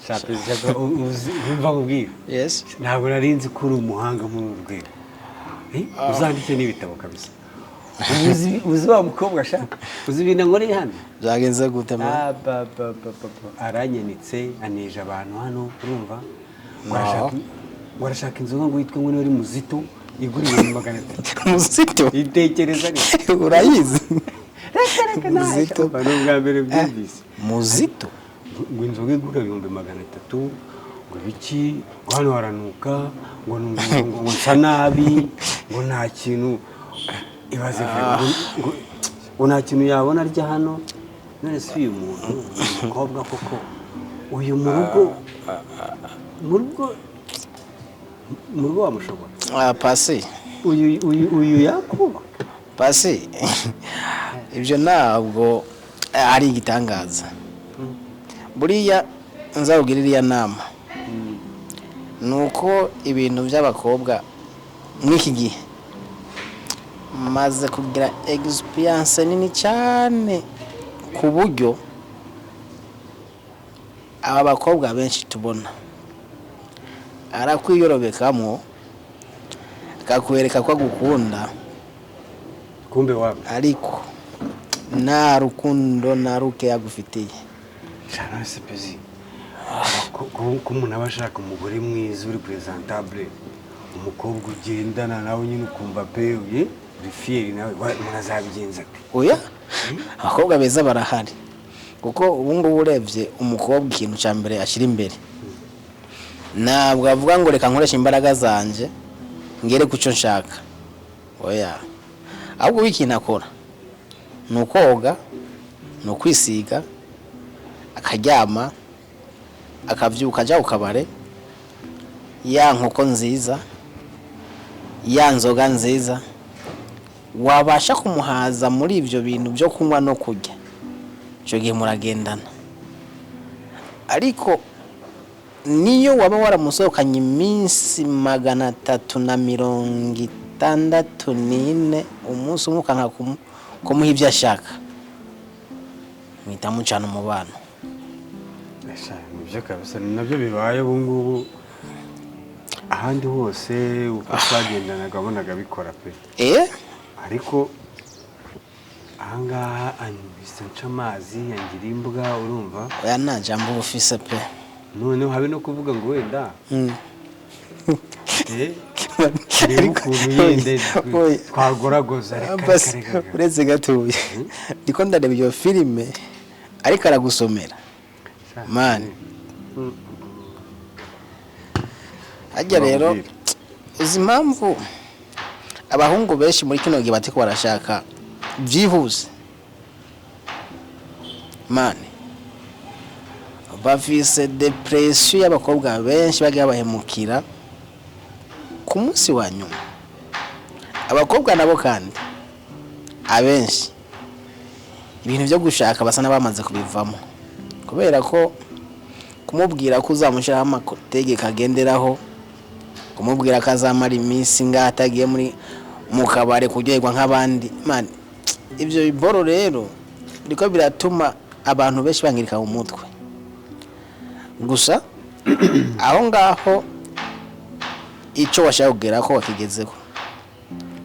Wumva nkubwira? Yes. Ntabwo nari nzi ko uri umuhanga muri uru rwego. Uzandike n'ibitabo kabisa. Uzi wa mukobwa ashaka, uzi ibintu ankoreye hano? Byagenze gute, man? Ah, ba, ba, ba, ba, ba. Aranyanitse, aneje abantu hano, urumva, ngo No. ngo arashaka inzoga ngo yitwe ngo niba ari Muzito, igura 300,000. Muzito? Itekereza ariko. Urayizi? Reka reka, nta Muzito. Ni ubwa mbere byumvise. Muzito? Ngo inzoga igura 300,000, ngo ibiki, ngo hano haranuka, ngo nsa nabi, ngo nta kintu, ibaze, ngo nta kintu yabona arya hano. None si uyu muntu, uyu mukobwa koko, uyu mu rugo wamushobora? Ah, Pasi. Uyu yakubaka? Pasi, ibyo ntabwo ari igitangaza. Buriya nzabwira iriya nama ni uko ibintu by'abakobwa muri iki gihe maze kugira experience nini cyane, ku buryo aba bakobwa benshi tubona arakwiyorobekamo, akakwereka ko agukunda. Kumbe wapi. Ariko nta rukundo na ruke agufitiye. Shana se pezi, ko umuntu aba ashaka umugore mwiza uri présentable, umukobwa ugendana nawe nyine ukumva pe uri fier nawe, umuntu azabigenza ate? Oya, abakobwa beza barahari, kuko ubu ngubu urebye umukobwa, ikintu cya mbere ashyira imbere, ntabwo avuga ngo reka nkoreshe imbaraga zanjye ngere ku cyo nshaka. Oya, ahubwo we ikintu akora ni ukoga, ni ukwisiga, akaryama, akabyuka ajya ku kabare, ya nkoko nziza, ya nzoga nziza. Wabasha kumuhaza muri ibyo bintu byo kunywa no kurya, icyo gihe muragendana. Ariko niyo waba waramusohokanye iminsi 364, umunsi umwe ukanka kumuha ibyo ashaka, muhita mucana umubano. Esha, nibyo kabisa, ni nabyo bibaye ubu ngubu. Ahandi hose uko twagendanaga wabonaga bikora pe. Ariko ahangaha anbisa nca amazi, yangira imbwa, urumva? Oya, nta jambo uba ufise pe. Noneho habe no kuvuga ngo wenda reba ukuntu yenda Oya. twagoragoza, reka reka. Basi, Reka reka. Uretse gatoya, ndiko ndareba iyo filime ariko aragusomera, man. Hajya rero. Bamubwire. Uzi impamvu abahungu benshi muri kino gihe batiko barashaka byihuse, man? Bafise dépression y'abakobwa benshi bagiye babahemukira ku munsi wa nyuma. Abakobwa nabo kandi abenshi ibintu byo gushaka basa n'abamaze kubivamo, kubera ko kumubwira ko uzamushyiraho amategeko agenderaho, kumubwira ko azamara iminsi ngaho atagiye muri mu kabare kuryoherwa nk'abandi, man, ibyo biboro rero biriko biratuma abantu benshi bangirika mu mutwe. Gusa aho ngaho icyo washaka kugera ko wakigezeho,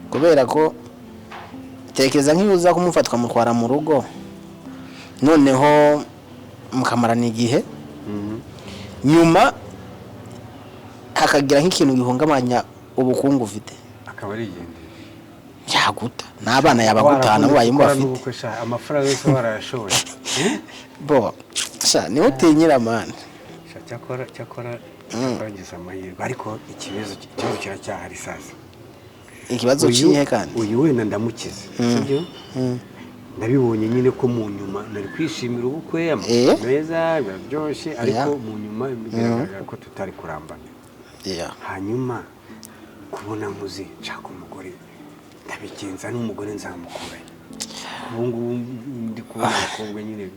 kubera ko tekereza nk'iyo uza kumufata ukamutwara mu rugo, noneho mukamarana igihe, nyuma hakagira nk'ikintu gihungabanya ubukungu ufite, akaba arigendera. Yaguta n'abana, yabagutana mubaye Gukora mubafite. n'ubukwe sha, amafaranga yose warayashoboye. Bo sha, niwe utinyira, man. Sha, cyakora ngize amahirwe, ariko ikibazo kiracyahari sasa. Ikibazo kihe kandi? Uyu wenda ndamukize, sibyo? Nabibonye nyine ko mu nyuma nari kwishimira ubukwe, amafoto meza, biraryoshye, ariko mu nyuma biragaragara ko tutari kurambana. Hanyuma kubona nkuze nshaka umugore, ndabigenza n'umugore nzamukura? Ubu ngubu ndi kubona abakobwa nyine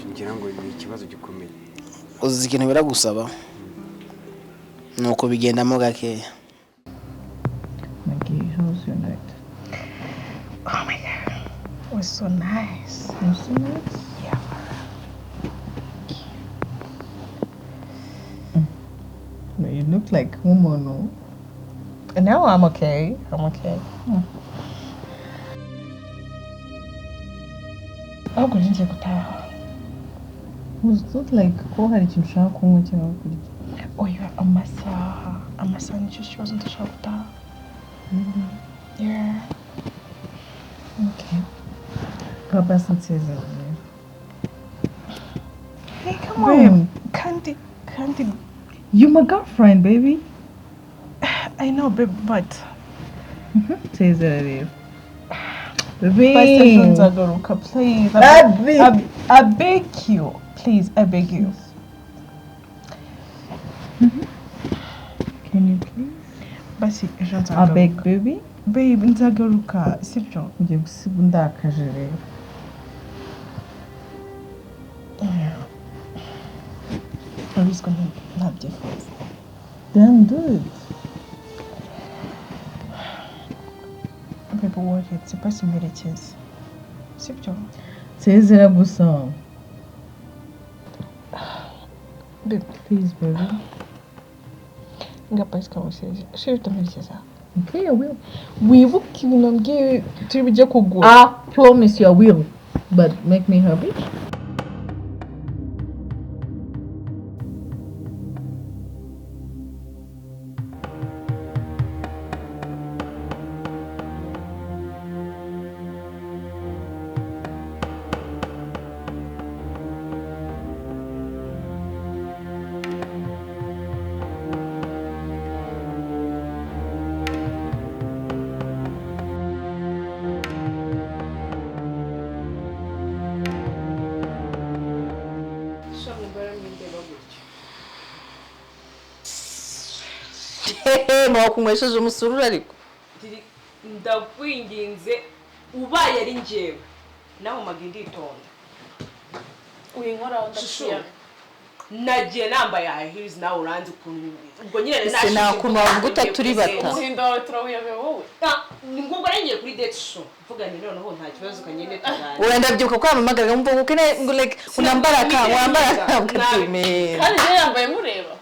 ngira ngo ni ikibazo gikomeye. Uzi ikintu biragusaba? Ni ukubigendamo gakeya. Maggie, how was your night? Oh my God. It was so nice. It was so nice? Yeah. You look like nk'umuntu. No, I'm okay. I'm okay. Ahubwo ngiye gutaha. Was not like ko hari ikintu ushaka kunywa cyangwa kurya. Oya, amasaha. Amasaha nicyo kibazo, ndashaka gutaha. Yeah. Okay. Papa sinsezeranye. Hey, come on. Babe. Kandi, kandi, You my girlfriend, baby. I know, babe, but Nsezera rero. Baby. Basi ejo nzagaruka, please. Baby. I beg you. Please, I beg you. Can you please? Basi ejo I nzagaruka. beg, baby. Babe, nzagaruka, sibyo? Ugiye gusiga undakaje rero. Yeah. Urabizi ko ntabyifuza. Then do it. Babe, waretse basi mperekeze. Sibyo? Nsezera gusa. Babe, Please, baby. nga basi kamusezera. Shiri utamperekeza. Okay, I will. Wibuke ibintu wambwiye turi bujye kugura. I promise you I will. But make me happy. Mwakunywesheje umusururu ariko. Ndakwinginze, ubaye ari njyewe nawe maga nditonda. Uyinkoraho. Shushu. Ndakwiye. Nagiye nambaye high heels, nawe uranzi ukuntu ubwo nyine Ese nta kuntu wavuga utaturi bata? Umuhindo wawe turawuyobewe wowe. Ngubwo ngiye kuri date show, mvuga nti noneho nta kibazo, kanyine tuganire. Wenda ndabyibuka ko wamamagaraga mvuga ngo ukene ngo like unambara ka wambara ka ukabyemera. Kandi njyewe yambaye mureba.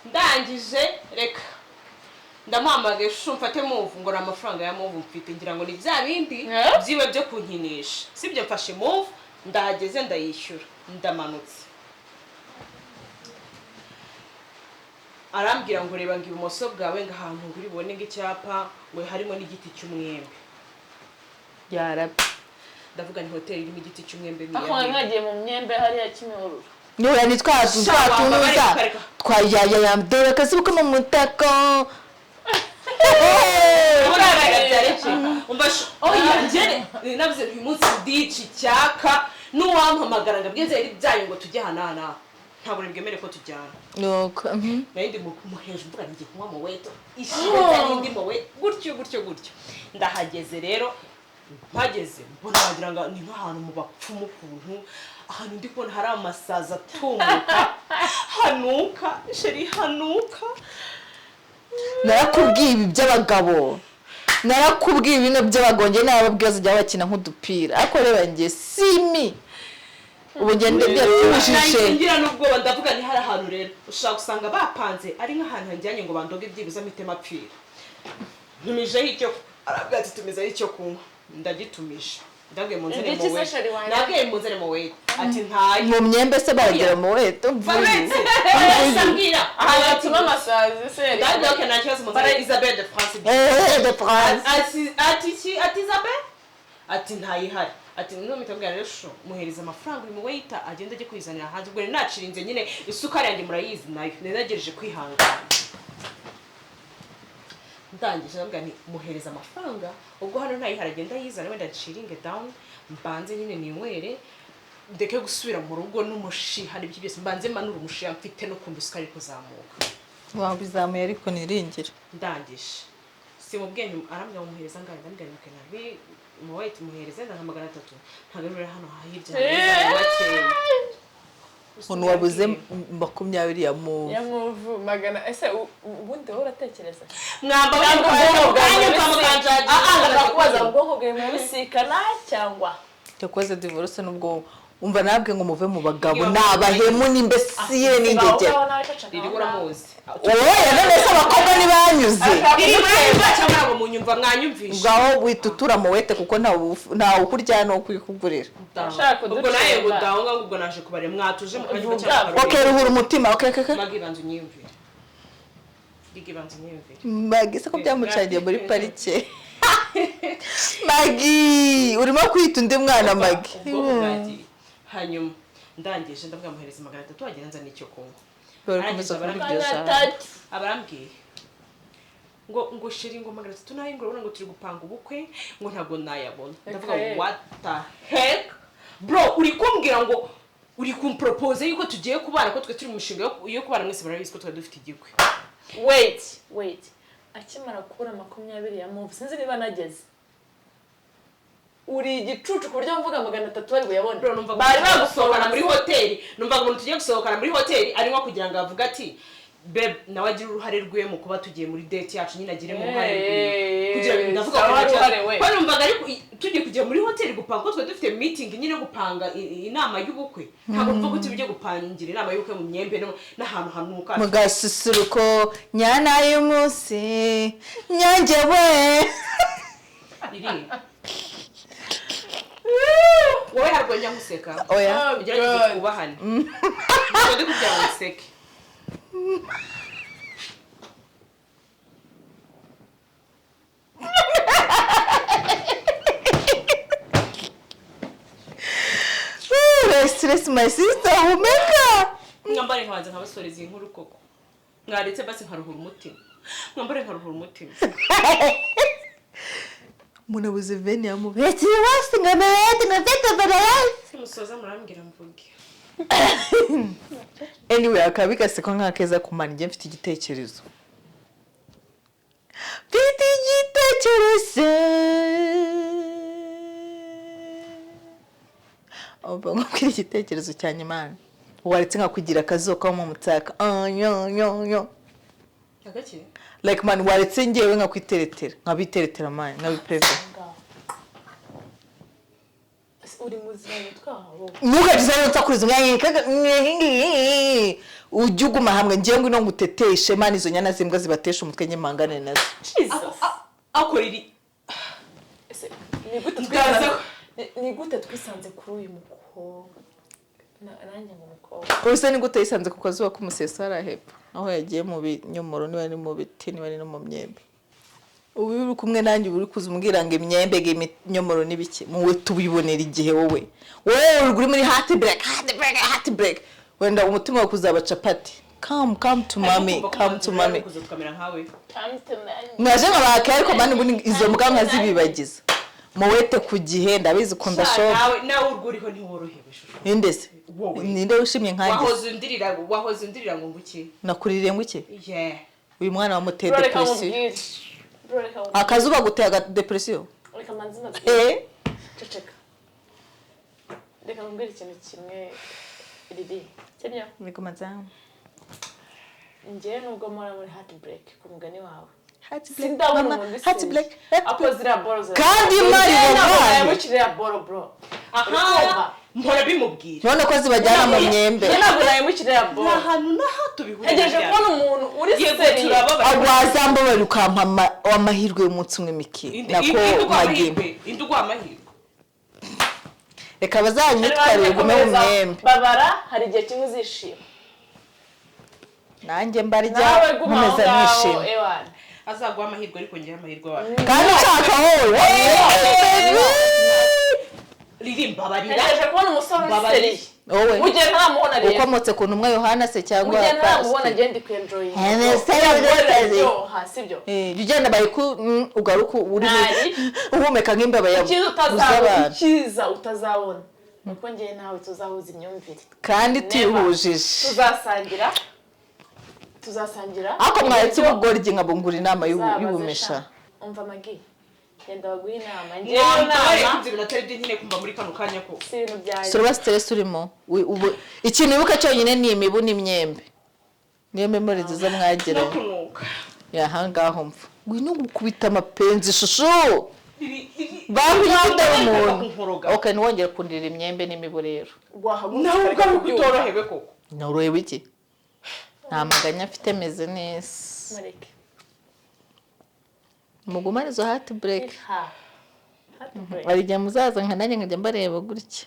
Ndangije reka ndamuhamagaye, shushu mfate Move, ngo ni amafaranga ya Move mfite, ngira ngo ni bya bindi Eh? byiwe byo kunkinisha, sibyo? Mfashe Move, ndahageze, ndayishyura, ndamanutse, arambwira ngo reba ngo ibumoso bwawe, ngo ahantu uri bubone ngo icyapa, ngo harimo n'igiti cy'umwembe. Yarabye. Ndavuga ni hoteli irimo igiti cy'umwembe ni Ariko iyahe? mwagiye mu myembe hariya Kimihurura. Nura ni twa Sha, twa tunuza wamba, reka. twa ya ya ya dore akasibu ko mu mutako. Umva oya, njye navuze uyu munsi ndica icyaka, n'uwampamagara ngo abwize ibyayo ngo tujye aha n'aha n'aha, ntabwo nibwemere ko tujyana. Nuko Nari ndi mu hejuru, mvuga ngiye kunywa Moët ishize, ari ndi Moët gutyo gutyo gutyo. Ndahageze rero, mpageze mbona wagira ngo ni nk'ahantu mu bapfumu, ukuntu ahantu ndi kubona hari amasazi atumuka, hanuka chérie, hanuka. Narakubwiye ibi by'abagabo, narakubwiye ibintu by'abagabo. Njye nababwiye bazajya bakina nk'udupira, ariko reba njye simi ubu ngende byatujije. Nahise ngira n'ubwoba, ndavuga ni hari ahantu rero ushobora gusanga bapanze ari nk'ahantu hanjyanye ngo bandoge, byibuze mpitemo apfira. Ntumijeho icyo, arabwira ati tumizaho icyo kunywa, ndagitumije, ndabwiye munzane Igiki se, Moët. chérie wanjye? Nabwiye munzane Moët, ati ntayo. Mu myembe se baragera mu weto mvuye. Baretse ambwira Ahantu hatuma amasazi se. Ndabwira okay, nta kibazo, munzane Isabelle de France. Eh, de France. Ati iki? Ati Isabelle, ati ntayihari. Ati none mbwira rero sho muhereza amafaranga uyu muwaiter agenda ajye kwizanira hanze. Ubwo nari nacirinze nyine, isukari yanjye murayizi nayo, nari nagejeje kwihangana. Ndangije ndabwira nti muhereza amafaranga, ubwo hano ntayihari agenda yizana, wenda nshiringe down, mbanze nyine ninywere, ndeke gusubira mu rugo n'umushiha n'ibyo byose, mbanze manure umushiha mfite no kumva isukari iri kuzamuka. Wabizamuye ariko niringire. Ndangije si mu bwenge, arambwira ngo muhereza angahe? Ndambwira nti okay, nabi Moët muhereza nka 300, ntabwo ari hano hirya makeya. Umuntu wabuze 20 ya Move. Ya Move magana ese ubundi wowe uratekereza? Mwamba Cyangwa ubwonko bwawe ubwonko Ndakubaza, ubwonko bwawe murabisikana cyangwa Yakoze divorce n'ubwo Umva, nabwe ngo muve mu bagabo, ni abahemu n'imbesire n'ingegera. Riri uramuzi. Oya, none se abakobwa ntibanyuze? Riri muranyumva cyangwa ntabwo munyumva? Mwanyumvishe? Ngaho witutura muwete, kuko ntawe ukurya no kwikugurira. Ushaka Ubwo nawe ngo kuducemba. daho ngaho, ubwo naje kubareba, mwatuje mukanyumva Vuga. cyangwa? Okay, ruhura umutima. Okay. Magi, banza unyiyumvire. Riri, banza unyiyumvire. Magi se ko byamucangiye muri parike? Magi, urimo kwita undi mwana Magi. Ubwoko bwagiye. Hanyuma ndangije ndavuga, muhereza 300, wagenda nzana icyo kunywa. Barakomeza kuvuga iryo jambo. Abarambwiye ngo chéri, ngo 300 nayo, ngo urabona ngo turi gupanga ubukwe, ngo ntabwo nayabona. Ndavuga, Reka ye. what the heck, bro? Uri kumbwira ngo uri kumpropose yuko tugiye kubana, ko twe turi mu mushinga yo kubana. Mwese murabizi ko twari dufite igikwe. Wait, wait, akimara kubura 20 ya move, sinzi niba nageze, uri igicucu ku buryo mvuga 300 bari buyabone. Bro, numvaga Bari tugiye gusohokana bagusohokana muri hoteli. Numvaga umuntu tugiye gusohokana muri hoteli ari nko kugira ngo avuge ati babe, nawe agire uruhare rwe mu kuba tugiye muri date yacu nyine, agiremo uruhare rwiwe kugira ngo, ndavuga Sawa, ko uruhare we. ko numvaga ariko tugiye kujya muri hoteli gupanga, ko twari dufite meeting nyine yo gupanga inama y'ubukwe. Ntabwo mvuga ko tujye gupangira inama y'ubukwe mu myembe n'ahantu hanuka. Mu gasusuruko, nyana y'umunsi, nyange we. Iri wowe ntabwo njya nguseka. Oya. Ugerageze twubahane. Ntabwo ndi kugira ngo nseke. Rest, rest, my sister, humeka. Mwambare nkabanza nkabasoreza iyi nkuru koko. Mwaretse basi nkaruhura umutima. Mwambare nkaruhura umutima. Umuntu abuze veni yamubekeye basi ngo mewete ngo mfite barayasi. Simusoza murambwira mvuge. Anyway, akabi gaseko nk'akeza kumara. Njye mfite igitekerezo, mfite igitekerezo. Umva nkubwire igitekerezo cya nyimana. Waretse nkakugira akazuba mu mutaka. Ah, yo yo yo. Agaki? Like man, waretse ngewe nkakwiteretera, nkabiteretera man, nkabipreve. Uri muzima mu mutwe wawe? Ntukagize rero unsakuriza umwanya, ujye uguma hamwe. Ngewe ngwino nguteteshe man, izo nyana z'imbwa zibatesha umutwe nyemangane nazo. Jesus. Akora iri. Ese ni gute Ndaza- twisanze, ni gute twisanze kuri uyu mukobwa? Nanjye ngo umukobwa. Ubuse ni gute yisanze ku kazuba k'umuseso hariya hepfo, aho yagiye mu binyomoro, niba ari mu biti, niba ari no mu myembe? Ubu iyo uri kumwe nanjye uba uri kuza umbwira ngo imyembe, ngo ibinyomoro n'ibiki. Muwe tubibonera igihe. Wowe uri muri heart break, heart break, heart break, wenda umutima wawe kuzaba capati. Come, come to mommy, come to mommy. Kuza tukamera nkawe. Mwaje nkabaka, ariko man, ubundi izo mbwa nkazibibagiza. Muwete ku gihe, ndabizi ukunda shop. Nawe urwo uriho ntiworohewe, shusho. Ninde se? Wowe. Ninde wishimye nkanjye? Wahoze undirira ngo nguki? Nakuririye ngo iki? Yeah. Uyu mwana wamuteye Bro, reka depression. nkubwire. Bro, reka nkubwire. Akazuba guteye aga depression. Reka manze mbabwire. Eh. Ceceka, reka nkubwire ikintu kimwe riri, sibyo? Bigumaza. Njyewe nubwo mpora muri heart break ku mugani wawe, Heart break, sindabona mama, umuntu heart break, heart ako break. ziriya boro Kandi Imana ntabwo ibabaye. nayamukiriya boro, bro. Aha mpora bimubwira. None ko zibajyana mu myembe? Njye ntabwo nayamukiriya Nta boro. hantu na hato bihuriye. Ntegereje kubona umuntu uri Yego, seriye. turababaye. Wazambabara ukampa amahirwe y'umunsi umwe miki. Nako magi. Indi uguha amahirwe. Reka bazanyitwarire, ugume mu myembe. Babara, hari igihe kimwe uzishima. Nanjye mbarya Nawe guma aho nkomeza ngaho. nishima. Ewana. Azaguha amahirwe, ariko ngewe amahirwe wawe. Kandi nshaka wowe. Ririmba barira. Ntegereje kubona umusore uri Mbabarira. seriye. Wowe Mu gihe ntaramubona rero, ukomotse ku ntumwa Yohana se mu cyangwa gihe ntaramubona, Pasiteri? ngende ndi kwenjoyinga. Eh, Iraryoha, sibyo? Eh, jya ugenda bayiku ugaruka uri Ntari. uhumeka nk'imbeba ya Icyiza utazabona, z'abantu. icyiza utazabona ni uko njyewe nawe tuzahuza imyumvire. Kandi Never. tuyihujije. Tuzasangira Ariko mwaretse ibiryo. ubugoryi nkabungura inama Uzabaze y'ubumesha. sha. Umva magi, genda baguhe inama. Njyewe Mwambare inama kumva ibintu atari byo nkeneye kumva muri kano kanya ko. Si ibintu byanjye. Suruba stress urimo. Ikintu wibuka cyonyine ni imibu n'imyembe, niyo memory nziza No mwagiranye. kunuka. Yahangaho mva, ngwino gukubita amapenzi, shushu. Riri Bahuye umuntu. Kunkoroga. Okay, ntiwongere kundira imyembe n'imibu rero. Wahaguruka Nawe ukareka ubwawe kubyuka. utorohewe koko. Norohewe iki? Nta maganya mfite, meze neza. Mureke. Mugumane izo heart break. Ha. Heartbreak. Hari igihe muzaza nka nanjye nkajya mbareba gutya.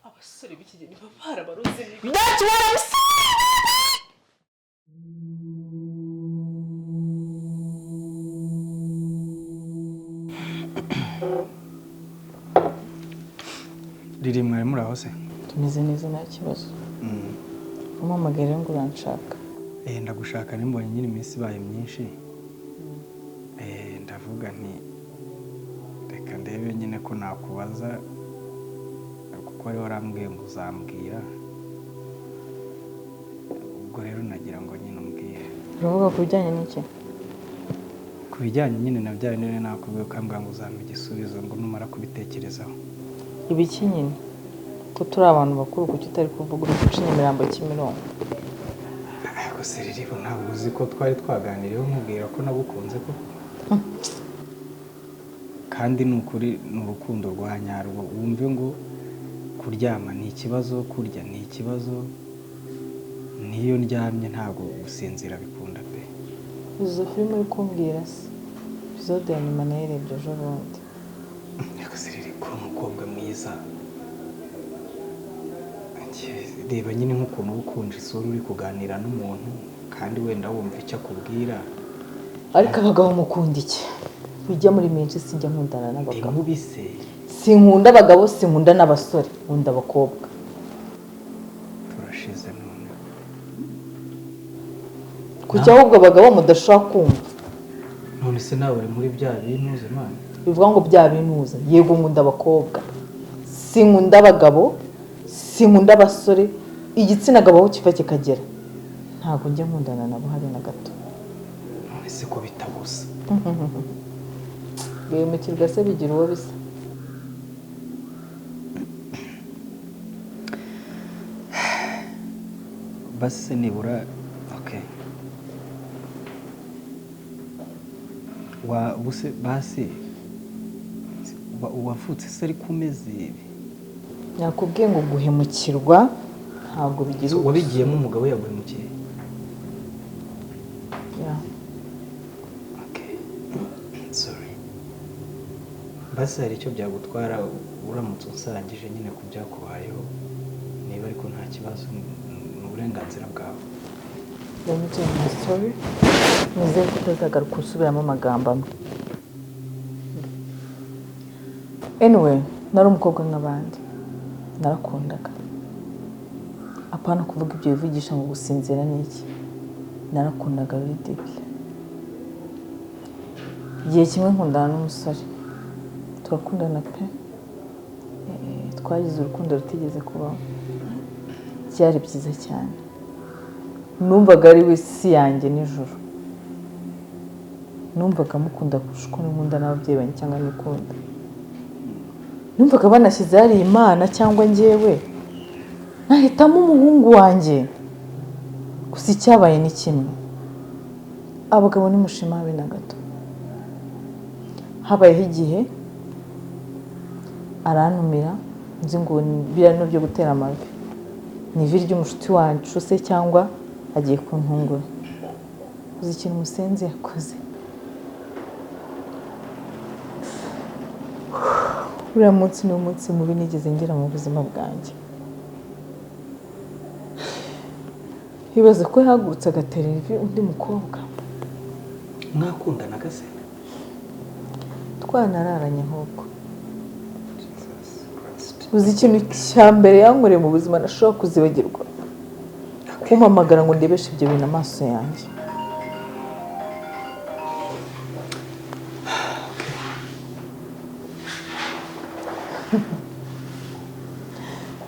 Abasore b'iki gihe niba barabaroze n'ibi. That's what I'm saying. Riri, mwari muri aho se? Tumeze neza, nta kibazo. Umpamagaye rero ngo uranshaka? Eh, ndagushaka. Nimbonye nyine iminsi ibaye myinshi, ndavuga nti reka ndebe nyine ko nakubaza, kuko wari warambwiye ngo uzambwira. Ubwo rero nagira ngo nyine umbwire. Uravuga ku bijyanye n'iki? Ku bijyanye nyine na bya bindi nakubwiye, ukambwira ngo uzampa igisubizo ngo numara kubitekerezaho. Ibiki nyine? Ko turi abantu bakuru, kuki utari kuvuga? Uri guca Nyamirambo, Kimironko. Ariko se riribo, ntabwo uzi ko twari twaganiriyeho nkubwira ko nagukunze koko? Kandi ni ukuri, ni urukundo rwa nyarwo. Wumve ngo kuryama ni ikibazo, kurya ni ikibazo, n'iyo ndyamye ntabwo gusinzira bikunda pe. Izo filime uri kumbwira se, episode ya nyuma nayirebye ejo bundi. Ariko se riri, kuri umukobwa mwiza, reba nyine nk'ukuntu uba ukunje isura uri kuganira n'umuntu, kandi wenda wumva icyo akubwira. Ariko abagabo mukunda iki? Bijya muri menshi, sinjya nkundana Ndi n'abagabo. mubi se? Sinkunda abagabo, sinkunda n'abasore, nkunda abakobwa. Turashize none. Kuki ahubwo abagabo mudashobora kumva? None se nawe uri muri bya bintu Imana? Bivuga ngo bya binuza. Yego, nkunda abakobwa, sinkunda abagabo, sinkunda abasore. Igitsina gabo aho kiva kikagera ntabwo njya nkundana nabo habe na gato. None se ko bitagusa? Bihemukirwa se bigira uwo bisa? Basi se nibura, okay, wa ubuse basi wavutse se ariko umeze ibi? Nakubwiye ngo guhemukirwa ntabwo bigira So, wabigiyemo umugabo yaguhemukiye? Yeah. Okay, sorry. Basi hari icyo byagutwara uramutse unsangije nyine ku byakubayeho? Niba ariko nta kibazo, ni uburenganzira bwawe. Let me tell you my story. Nizere ko utazagaruka usubiramo amagambo amwe. Anyway, nari umukobwa nk'abandi, narakundaga. Apana kuvuga ibyo wivugisha ngo gusinzira ni iki. Narakundaga really deeply. Igihe kimwe nkundana n'umusore, turakundana pe. Twagize urukundo rutigeze kubaho, byari byiza cyane. Numvaga ari we si yanjye nijoro, numvaga mukunda kurusha uko nkunda n'ababyeyi banjye cyangwa nikunda. Numvaga banashyize hari Imana cyangwa njyewe, nahitamo umuhungu wanjye. Gusa icyabaye ni kimwe: abagabo nimushima habe na gato. Habayeho igihe arantumira, nzi ngo biriya ni byo gutera amavi, ni ivi ry'umushuti wacu se cyangwa agiye kuntungura. Uzi ikintu umusenzi yakoze? Uriya munsi ni umunsi mubi nigeze ngira mu buzima bwanjye. Ibaze ko yahagurutse agatera ivi undi mukobwa. Mwakundanaga se? Twanararanye ahubwo. Uzi ikintu cya mbere yankoreye mu buzima nashobora kuzibagirwa? Kumpamagara ngo ndebeshe ibyo bintu amaso yanjye.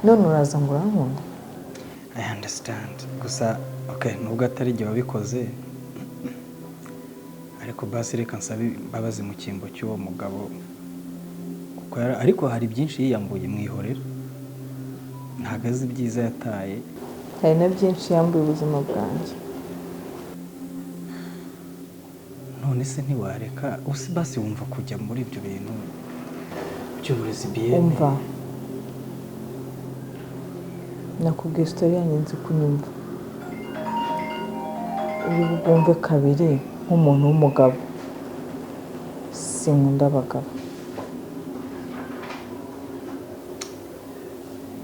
None uraza ngo urankunda? I understand. Gusa okay, nubwo atari igihe wabikoze, ariko basi reka nsabe imbabazi mu cyimbo cy'uwo mugabo, kuko ariko hari byinshi yiyambuye. Mwihorera, ntabwo azi ibyiza yataye. Hari na byinshi yambuye ubuzima bwanjye. None None se ntiwareka usi basi wumva kujya muri ibyo bintu by'uburezi biyene? Umva, nakubwiye story yanjye, nzi kunyumva uri bwumve kabiri. Nk'umuntu w'umugabo, sinkunda abagabo.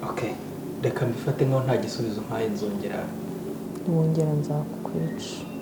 Okay, reka mbifate nkaho nta gisubizo mpaye, nzongera. Niwongera nzakwica.